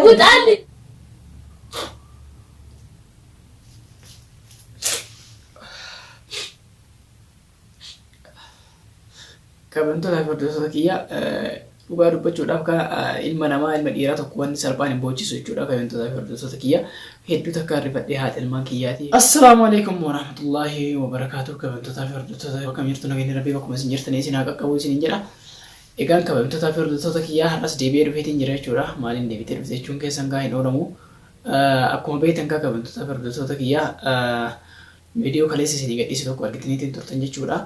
ውጣልኝ! Kabajamtoota fi hordoftoota kiyya, dhugaa dubbachuudhaaf ka ilma namaa, ilma dhiiraa tokko wanni salphaan hin boochisu jechuudha. Kabajamtoota fi hordoftoota kiyya, hedduu takka rifadhee haadha ilmaan kiyyaati. Assalaamu alaikum warahmatullaahi wabarakaatuh. Kabajamtoota fi hordoftoota, akkam jirtu? Nageenyi Rabbii bakkuma isin jirtanii isin haa qaqqabu isiniin jedha. Egaan kabajamtoota fi hordoftoota kiyyaa, har'as deebi'ee dhufeetiin jira jechuudha. Maaliin deebitee dhufte jechuun keessan gaa hin oolamu. Akkuma beektan kaa, kabajamtoota fi hordoftoota kiyyaa, viidiyoo kaleessa isinii gadhiise tokko argitaniitiin turtan jechuudha.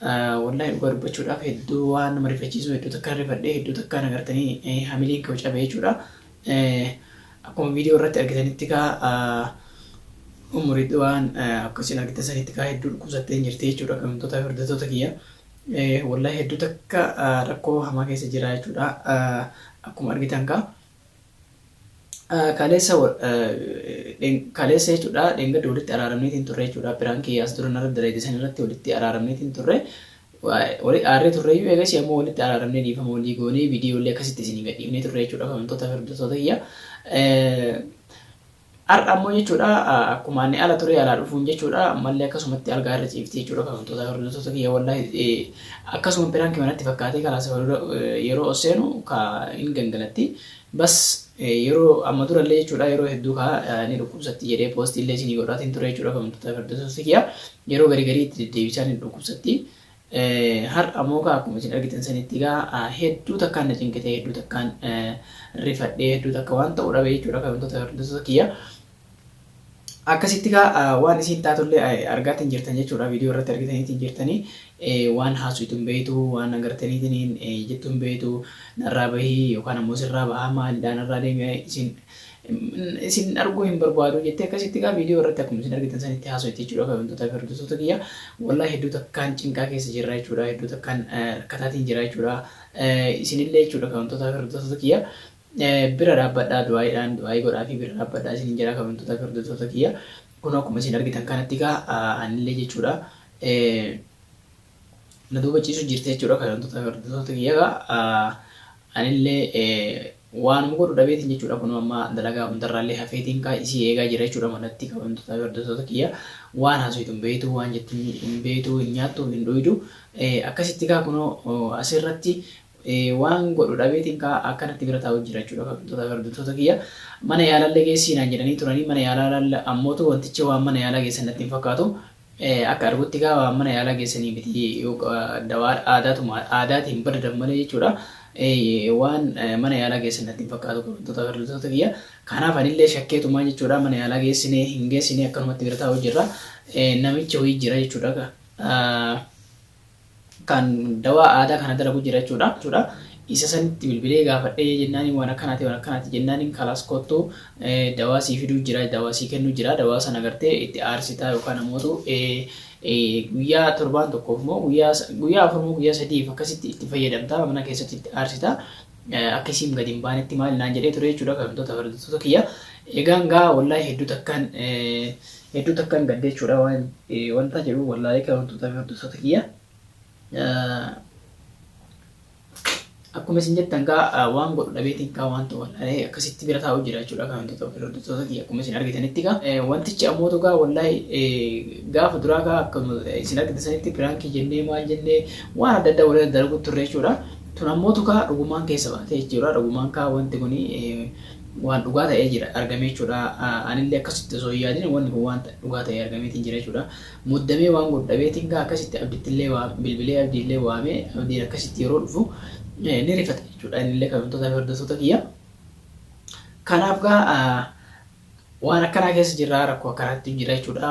Wallaahi dhugaa dubbachuudhaaf hedduu waan nama rifachiisu, hedduu takkaan rifadhee, hedduu takkaan agartanii hamileen koo cabe jechuudha. Akkuma viidiyoo irratti argitanitti kaa, umurii waan akkasiin argitan sanitti kaa, hedduu dhukkubsattee jirti jechuudha, kabajamtoota fi hordoftoota kiyya. Wallaahi hedduu takka rakkoo hamaa keessa jira jechuudha. Akkuma argitan kaa. Kaleessa jechuudha, dheengadda walitti araaramneetiin turre jechuudha. Piraankii as dura narra dalagne san irratti walitti araaramneetiin turre. Wali aarree turreeyyuu, eegas ammoo walitti araaramnee, dhiifama walii goonee, viidiyoo illee akkasitti isinii gadhiifnee turre jechuudha, kabajamtoota fi hordoftoota kiyya. Har'a ammoo jechuudha, akkuma ani ala ture alaa dhufuun jechuudha, ammallee akkasumatti algaa irra ciifti jechuudha, kabajamtoota fi hordoftoota kiyya. Wallaahi akkasuma piraankii manatti fakkaatee kalaas yeroo ol seenu ka hin gangalatti. Bas yeroo amma durallee jechuudha, yeroo hedduu kaa ni dhukkubsatti jedhee poostii illee isinii godhaatiin ture jechuudha, kabajamtoota fi hordoftoota kiyya. Yeroo garii garii itti deddeebisaa ni dhukkubsatti. Har'a ammoo kaa akkuma isin argitan sanitti gaa, hedduu takkaan na cinqite, hedduu takkaan rifadhee, hedduu takka waan ta'u dhabe jechuudha, kabajamtoota fi hordoftoota kiyya. Akkasitti gaa waan isiin taatullee argaatiin jirtan jechuudha, viidiyoo irratti argitaniitiin jirtanii. Waan haasuytu hin beektu, waan agartaniitiin jettu hin beektu. Narraa bahii yookaan ammoo sirraa bahaa, maalidhaa, narraa deemee, isin arguu hin barbaadu jettee akkasitti gaa viidiyoo irratti akkuma isin argitan sanitti haasofti jechuudha, kabajamtoota fi hordoftoota kiyya. Wallahi hedduu takkaan cinqaa keessa jirra jechuudha, hedduu takkaan rakkataatiin jira jechuudha. Isinillee jechuudha, kabajamtoota fi hordoftoota kiyya, bira dhaabbadhaa, du'aayiidhaan du'aayii godhaa fi bira dhaabbadhaa isinin jira, kabajamtoota fi hordoftoota kiyya. Kun akkuma isin argitan kanatti gaa, anillee jechuudha na duuba ciisu jirti jechuudha, kabajamtoota fi hordoftoota kiyya. Gaa anillee waanuma godhu dhabeetiin jechuudha, kun amma dalagaa hundarraallee hafeetiin kaa isii eegaa jira jechuudha manatti. Kabajamtoota fi hordoftoota kiyya, waan haasoftu hin beektu, waan jettu hin beektu, hin nyaattu, hin dhuydu. Akkasitti kaa kunoo asirratti waan godhu dhabeetiin kaa akkanatti bira taa'u jira jechuudha, kabajamtoota fi hordoftoota kiyya. Mana yaalallee geessii naan jedhanii turanii, mana yaalaa ammootu wantichi waan mana yaalaa geessan natti hin fakkaatu. Akka argutti gaa waan mana yaalaa geessanii miti, dawaa aadaatuma aadaatiin badadan malee jechuudha. Waan mana yaalaa geessan natti hin fakkaatu, kabajamtoota fi hordoftoota kiyya. Kanaaf anillee shakkeetumaa jechuudha, mana yaalaa geessine hin geessine, akkanumatti bira taa'u jirra. Namichi wayii jira jechuudha. Kan dawaa aadaa kana dalagu jira jechuudha. Isa sanitti bilbilee gaafadhee jennaaniin, waan akkanaati, waan akkanaati jennaaniin, kalaas kottu, dawaa sii fiduu jira, dawaa sii kennuu jira, dawaa sana gartee itti aarsitaa yookaan ammoo guyyaa torbaan tokkoof immoo guyyaa 4 immoo guyyaa 3f akkasitti itti fayyadamtaa, mana keessatti itti aarsitaa, akka isiin gadi hin baanetti maal naan jedhee ture jechuudha, kabajamtoota hordoftoota kiyya. Egaan gaa wallaahi hedduu takkaan gadde jechuudha, waan wanta jedhu wallaahi, kabajamtoota hordoftoota kiyya. Akkuma isin jettan gaa, waan godhu dhabeetiin kaa, waan ta'u wallaahi akkasitti bira taa'u jira jechuudha, kabajamtoota hordoftoota kiyya, akkuma isin argitanitti gaa. Wantichi ammootu gaa wallaahi gaafa duraa gaa akkuma isin argitan sanitti piraankii jennee, maal jennee, waan adda addaa waliin dalagu turre jechuudha. Tun ammootu kaa dhugumaan keessa baatee jechuudha. Dhugumaan kaa wanti kuni waan dhugaa ta'ee jira argame jechuudha. Anillee akkasitti osoo hin yaadin wanni kun waan dhugaa ta'ee argameetiin jira jechuudha. Muddamee waan godhu dhabeetiin kaa akkasitti Abdittillee waa bilbilee, Abdiillee waamee, Abdiin akkasitti yeroo dhufu ni rifata jechuudha. Innillee, kabajamtoota fi hordoftoota kiyya. Kanaaf gaa waan akkanaa keessa jirra, rakkoo akkanaatti jira jechuudha.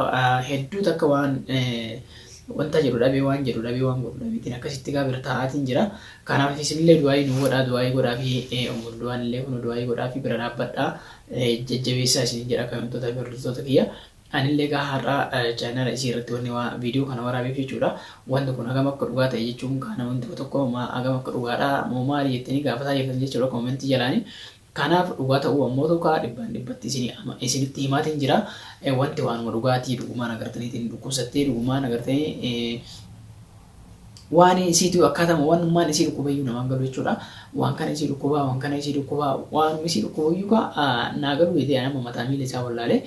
Hedduu takka waan Wanta jedhu dhabee waan jedhu dhabee waan godhu dhabeetiin akkasitti gaa bira taa'aatiin jira. Kanaaf isinillee du'aayii nu godhaa du'aayii godhaa fi Ummu Ridwaan illee kun du'aayii godhaa fi bira dhaabbadhaa jajjabeessaa isinin jedha kabajamtoota fi hordoftoota kiyya. Anillee gaa har'a chaanaala isii irratti wanni waa viidiyoo kana waraabeef jechuudha. Wanti kun hagam akka dhugaa ta'e jechuun gaa namoonni tokko tokko hagam akka dhugaadha moo maali jettanii gaafataa jirtan jechuudha koomentii jalaanii. Kanaaf dhugaa ta'uu ammootu kaa dhibbaan dhibbatti isinitti himaatiin jira. Wanti waanuma dhugaatii dhugumaan agartaniitiin dhukkubsattee dhugumaan agartanii waan isiitu akkaatama waanummaan isii dhukkubayyuu namaan galu jechuudha. Waan kana isii dhukkubaa waan kana isii dhukkubaa waanuma isii dhukkubayyuu kaa naa galuu jedhee anama mataa miila isaa wallaalee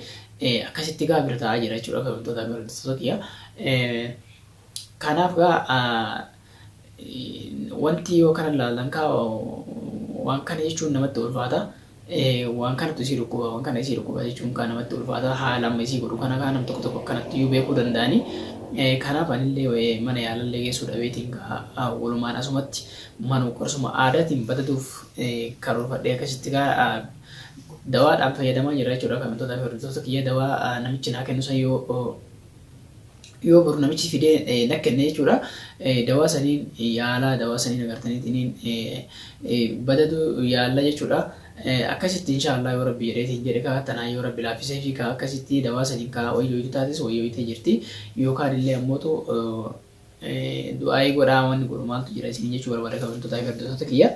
akkasitti gaa bira taa'aa jira jechuudha kabajamtoota fi hordoftoota kiyya. Kanaaf gaa wanti yoo kana ilaallan kaa waan kana jechuun namatti ulfaata. Waan kanatu isii dhukkuba waan kana isii dhukkuba jechuun kaa namatti ulfaata haala amma isii godhu kana kaa nam tokko tokko akkanatti iyyuu beekuu danda'ani. Kanaaf anillee mana yaalallee geessuu dhabeetiin kaa walumaan asumatti manuma qorsuma aadaatiin badaduuf karoorfadhee akkasitti kaa dawaadhaan fayyadamaa jira jechuudha. Kabajamtoota fi hordoftoota kiyya dawaa namichi naa kennu san yoo boru namichi fidee na kenne jechuudha. Dawaa saniin yaalaa dawaa saniin agartaniitiin badadu yaalla jechuudha. Akkasitti inshaallah yoo rabbi jedheetiin jedhe kaa tanaa yoo rabbi laaffisee fi kaa akkasitti dawaa saniin kaa wayyooytu taates wayyooytee jirti yookaan illee ammootu du'aayii godhaa wanni godhu maaltu jira isiniin jechuu barbaada kabajamtootaa fi hordoftoota kiyya.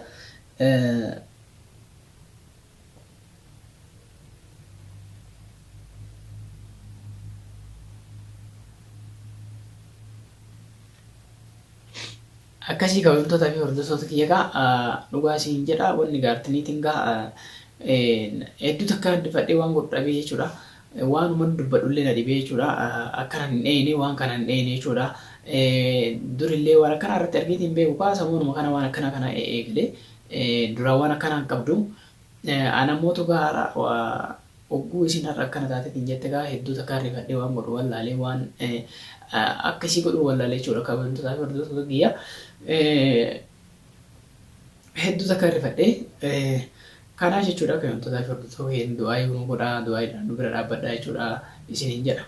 Akkasii kabajamtoota fi hordoftoota kiyya gaa dhugaa isin jedha wanni gaartiniitiin gaa hedduu takka dubbadhee waan godhu dhabee jechuudha. Waanuman dubbadhullee na dhibee jechuudha. Akkana hin dheeyne waan kana hin dheeyne jechuudha. Durillee waan akkanaa irratti argeetiin beeku kaa samuunuma kana waan akkanaa kana eegalee Duraan waan akkanaa hin qabdu. Ana mootu gaa har'a ogguu isiin har'a akkana taateetiin jette gaa hedduu takkaan rifadhee waan godhu wallaalee waan akka isii godhu wallaalee jechuudha kabajamtootaa fi hordoftoota kiyya. Hedduu takkaan rifadhee kanaa jechuudha kabajamtootaa fi hordoftoota kiyya du'aayii nu godhaa du'aayiidhaan nu bira dhaabbadhaa jechuudha isiniin jedha.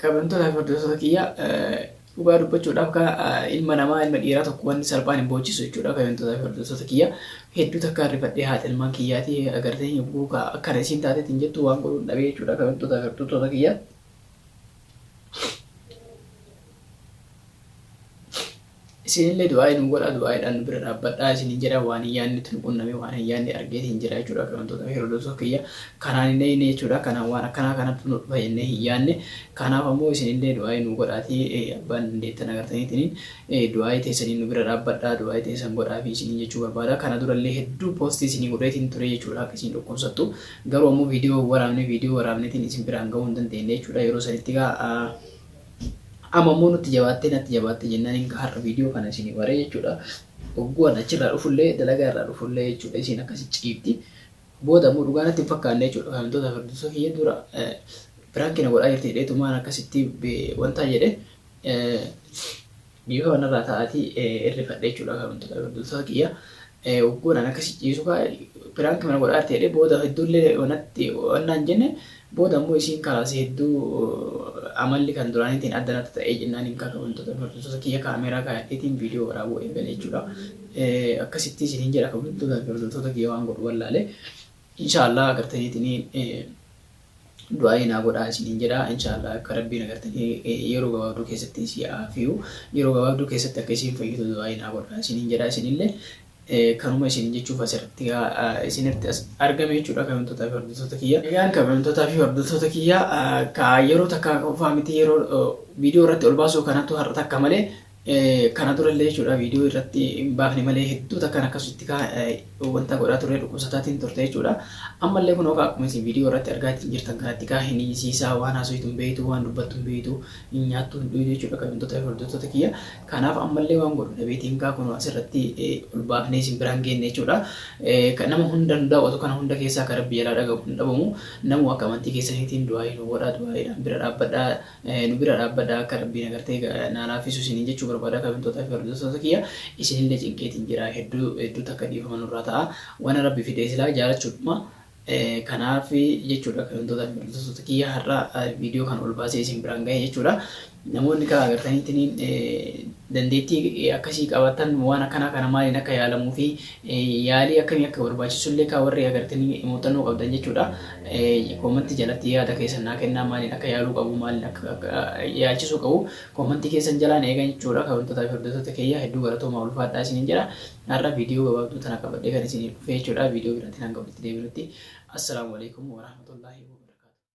Kabajamtoota fi hordoftoota kiyya dhugaa dubbachuudhaaf ka ilma namaa ilma dhiiraa tokko wanni salphaan hin boochisu jechuudha. Kabajamtoota fi hordoftoota kiyya hedduu takka rifadhee haadha ilmaan kiyyaatii agartee yogguu akkana isiin taateetiin jettu waan godhuun dhabee jechuudha. Kabajamtoota fi hordoftoota kiyya. Isinillee du'aa'ii nu godhaa du'aa'iidhaan nu bira dhaabbadhaa isinin jedha waan hin yaadnetti nu qunname waan hin yaadne argeetiin jira jechuudha kabajamtoota fi hordoftoota kiyya kanaan hin eegne jechuudha kanaan waan akkanaa kanatti nu dhufa jennee hin yaadne kanaaf ammoo isinillee du'aa'ii nu godhaatii abbaan dandeettan agartaniitiin du'aa'ii teessaniin nu bira dhaabbadhaa du'aa'ii teessan godhaa fi isinin jechuu barbaada kana durallee hedduu poostii isinii godheetiin ture jechuudha akka isin dhukkubsattu garuu ammoo viidiyoo waraabne viidiyoo waraabneetiin isin biraan gahuu hin dandeenye jechuudha yeroo sanitti gaa Amma immoo nutti jabaattee natti jabaattee jennaan hin har'a viidiyoo kana isinii waree jechuudha. Hogguu an achirraa dhufullee dalagaa irraa dhufullee jechuudha isiin akkasi ciifti. Booda immoo dhugaa natti hin fakkaanne jechuudha. Kaamiltoota hordoftoota kiyya dura piraankii na godhaa jirti jedheetumaan akkasitti wantaa jedhe dhiifama narraa ta'aatii irrifadhe jechuudha kaamiltoota hordoftoota kiyya. Hogguun an akkasi ciisu kaa piraankii mana godhaa jirti jedhee booda hedduullee wanatti wannaan jenne booda immoo isiin kalaas hedduu amalli kan duraaniitiin adda natti ta'ee jennaan hin kabajamtoota hordoftoota kiyya kaameeraa kaayadheetiin viidiyoo waraabuu eegale jechuudha. Akkasitti isiniin jedha kabajamtoota hordoftoota kiyya waan godhu wallaale. Inshaallah agartaniitiin du'aa'ii naa godhaa isiniin jedha. Inshaallah akka rabbiin agartanii yeroo gabaabduu keessatti isii aafiyu yeroo gabaabduu keessatti akka isiin fayyitu du'aa'ii naa godhaa isiniin jedha isinillee. Kanuma isiniin jechuuf asirratti isinitti as argame jechuudha kabajamtootaa fi hordoftoota kiyya. Egaan kabajamtootaa fi hordoftoota kiyya ka yeroo takka qofaa miti yeroo viidiyoo irratti ol baasuu kanatu har'a takka malee Kana durallee jechuudha viidiyoo irratti hin baafne malee hedduu takkaan akkasitti wanta godhaa ture dhukkubsataatiin turte jechuudha. Ammallee kun akkuma isin viidiyoo irratti argaa jirtan kanatti kaa hin hiisiisaa waan haasoftu hin beektu waan dubbattu hin beektu hin nyaattu hin dhuydu jechuudha kabajamtoota fi hordoftoota kiyya. Kanaaf ammallee waan godhu dhabeetiin kaa kun asirratti ol baafnee isin biraan geenne jechuudha. Nama hunda nu daawwatu kana hunda keessaa kan rabbi jalaa dhagahu hin dhabamu. Namu akka amantii keessaniitiin du'aa nu godhaa du'aayiidhaan bira dhaabbadhaa. Nu bira dhaabbadhaa akka rabbiin agartee naa laaffisu isiniin jechuu barbaada kabajamtootaa fi hordoftoota kiyya isinillee cinqeetiin jira hedduu hedduu takka dhiifama nurraa ta'a wana rabbi fide silaa jaalachuudhuma kanaaf jechuudha kabajamtootaa fi hordoftoota kiyya har'a viidiyoo kan ol baasee isin biraan gahe jechuudha namoonni kaa agartaniitiin dandeettii akkasii qabaatan waan akkanaa kana maaliin akka yaalamuu fi yaalii akkamii akka barbaachisu illee kaa warri agartanii muuxannoo qabdan jechuudha. Koomantii jalatti yaada keessan naa kennaa maaliin akka yaaluu qabu maaliin akka yaalchisuu qabu koomantii keessan jalaan eegan jechuudha. Kabajamtootaa fi hordoftoota kiyya hedduu galatoomaa ulfaadhaa isiniin jedha. Har'a viidiyoo gabaabduu tana qabadhee kan isiniif dhufe jechuudha. Viidiyoo biraatiin hanga walitti deebinutti. Assalaamu alaikum warahmatullaahi wabarakatuh.